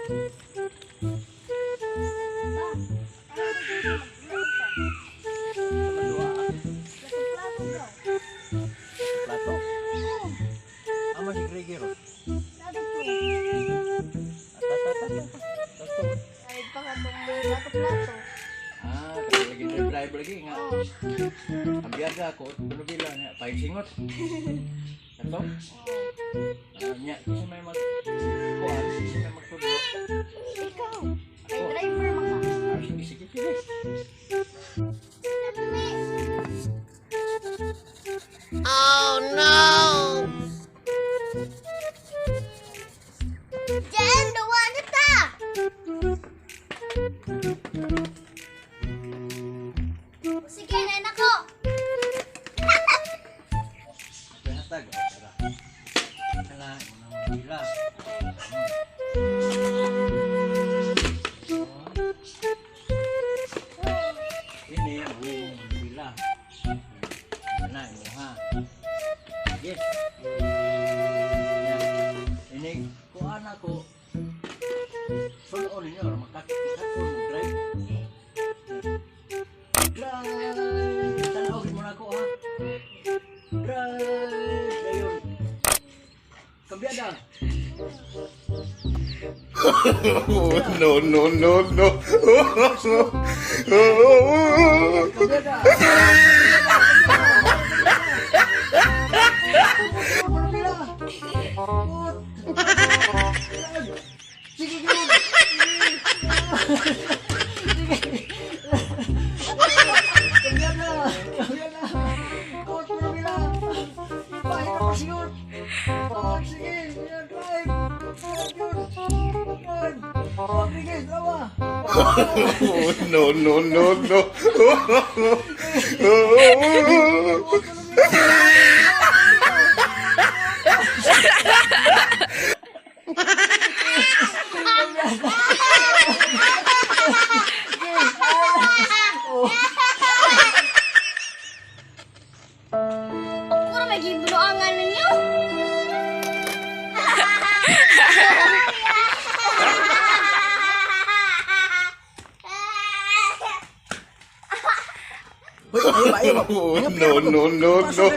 Sa maduwa ah. Plato daw. Plato. Oo. Ama si Grigiro. Sabi ko. Ata, ata, ata. Plato. Ay, pa nga itong plato-plato. Ah, kasi lagi drive lagi nga. Oo. Ang biyaga ako, kuno bila niya, pahit singot. Ato? Oo. Ah, niya, kasi may mag kuan, kasi may magtudlo. Ikaw. May driver man ka. Ah, sige, sige, sige. Oh no! Jen, duwa na ta! Sige, nanak ko. Ito hatag, oh, tara. Kana, imo na mga bila. Ini, ang mga bila. Kana, imo ha. Sige. Yan. Ini, kuan ako. Sunoon ninyo, or makakot mo drive. Drive! Tanawin mo na ako ha. Drive! Dayon. Kambyada. No, no, no, no. Kambyada. Sige, sige. Kambyada. Kambyada. Kot mo na bila. Ipahin ako sigot. Oh, sige. Yan, drive. Drive yun. Drive. Rodriguez, dalawa. No, no, no, no. Ako na may gibunuangan ninyo. No, no, no, no.